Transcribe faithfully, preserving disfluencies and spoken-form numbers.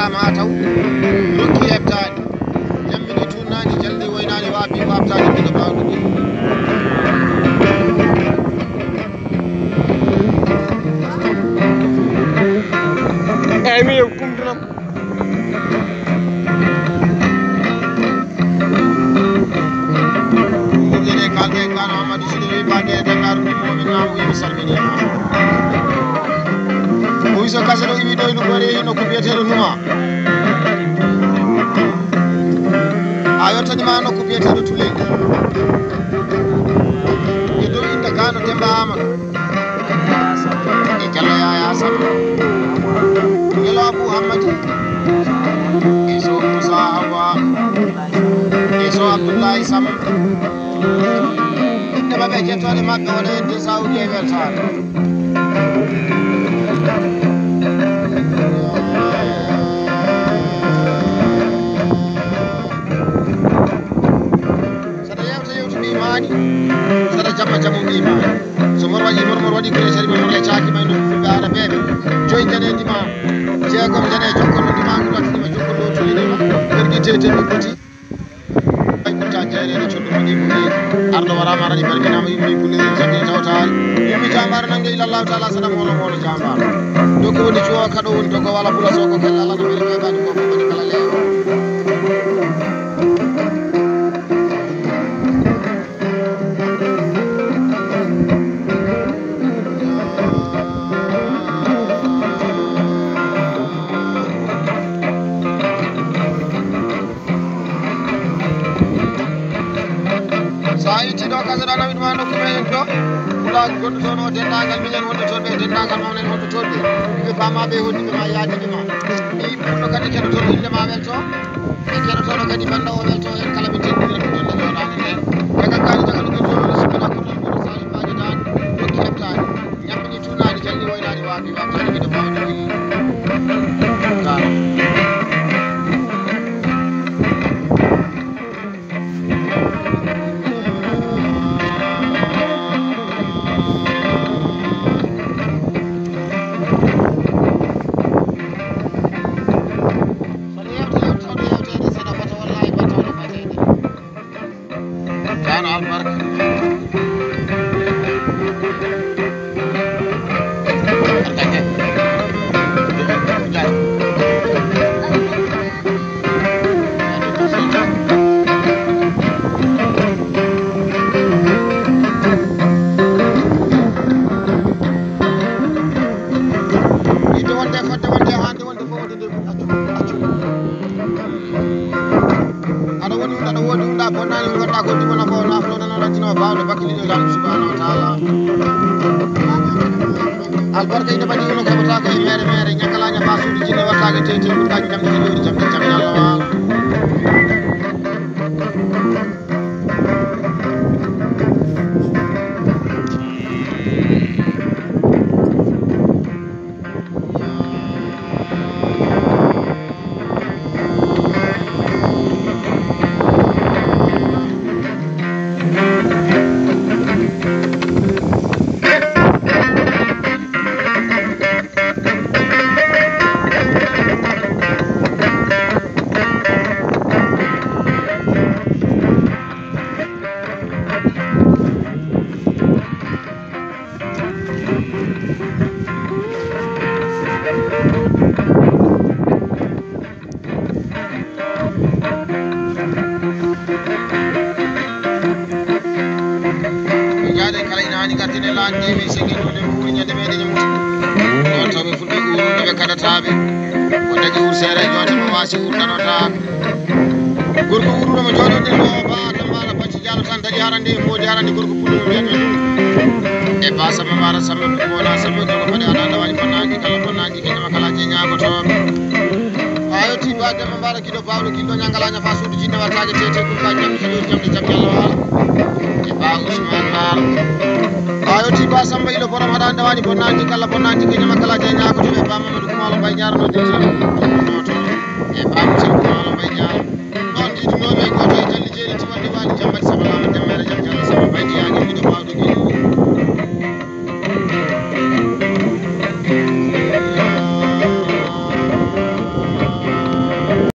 Ma taw rokki heɓtaani, jammini tuunnaani, jalni woynaani, waabi waabtaani, mbiɗo baawɗo ɗi. Eyyi, mi yew kumtunam. Ɗum ɗene kalde Kaano Amadou Sidi wi baage e Dakar ɗum momin na o wi mi salmini. O wi so kasa ɗo iwi ɗo e Louga reehi nokku biyeteeɗo Numa. A yottani ma nokku biyeteeɗo Tulel. E dow innde Kaano Demba Amadou. E Jallo Yaya Samba. Yelo Abou Hammadi. E so Moussa Hawa. E so Abdoulaye Samba. Inde maɓɓe e jettooɗe maɓɓe wona en de Saudi e weltaare. Saɗa yewta yewtu ɓii maani, saɗa jamma jammu ɓii maani. So mor waɗi mor, mor waɗi ko e sari mor, mor e caaki ma, ino fulɓe aɗa beeɓe. Joyi jane ndima, jeegom jane jokkol ndima, ngol waɗi ndima jokkol ɗo tuli ndima. Gorgi tete mi kuti. Ay kutta jeere ni cundu mo ɗi mo ɗi. Arɗo wara mara ni barki nama yummi kulle ni jaggi tawtaari. Yummi jambar nange ila Allah taala sana mono mono jambar. Doko woni cuwa kaɗo woni doko wala bula soko kala Allah na bari ko kadi ko ko kala lewo. So a itti ɗo, Kasaɗa nawit ma nokku meɗen to. Pulaagu gonɗo toon o, denndaangal miñan wonɓe toon ɓe, denndaangal mawnen wonɓe toon ɓe. Ɓe paamaaɓe e hoɗiiɓe ma, yaadiiɓe ma. Ɓii pullo kadi keɗotooɗo innde ma welto. Ɓe keɗotooɗo kadi bannda o welto heen kala min teddinira ɗum ɗon e jooɗaade heen. Daga kaali daga ɗum ɗon ɗo sikkata ko ɗum ɗo Salim Maaji Daan, jokki heɓtaade. Ñamminii tuunaani, jalnii woynaani, waabii waabtaani, miɗo baawde ɗum. Kaala. Saɗa yewta, yewta, saɗa yewteede, saɗa fota, wallaahi, fota, wota fateede. Kaano albarka. Yiɗde wonde, fodde wonde, haande wonde, fof wonde nde accu, accu. Aɗa woni, aɗa woodi, wunda bonnaani, ngonɗa ko dibona ko, na flo, nana, rattino, baawɗo, bakkiliɗo, Laamɗo subhanahu wa taala. Albarka ina mbaɗi, wona ko heɓata ko e mere, mere, ñakkala, ñafa, suudu, jinne, wattaake, tete, ɓurtaaki, jamɗe, jam, jam, jam, Allah waala. Ɓe jaaɗe kala ina haani gartine laanɗe, ɓe segi ɗum ɗe ɓuri ñande meɗen e mutu. Ɗon taw ɓe fulɓe ko wurude ɓe kadataaɓe. Ko dañi wurseere e joote mo waasi wurdanotaako. Gorko wuruɗo mo jooɗoɗen ɗo, ba Adama Bacci Diallo tan dañi harande, moodi harande gorko pullo mo wiyatno ɗum. E ba Samba Mara Samba Bimbola Samba Jogo Fade Alaa Dawani Bonnaaji kala bonnaaji ke ñama kala je ñaagotooɓe. A yotti ba Demba Mara Giɗo Bawɗo Gilɗo Ñangala ñafa suudu jinne wattaake tete ɗum ka ñamde ɗo jamde jam Yalla waala. E ba Ousmane Baal. A yotti ba Samba Ilo borom haɗa dawani bonnaaji kala bonnaaji ke ñama kala je ñaagoto e ba Mamadou Kumalo Mbaye Diarano Diallo. E ba Moussa Kumalo Mbaye Diarano.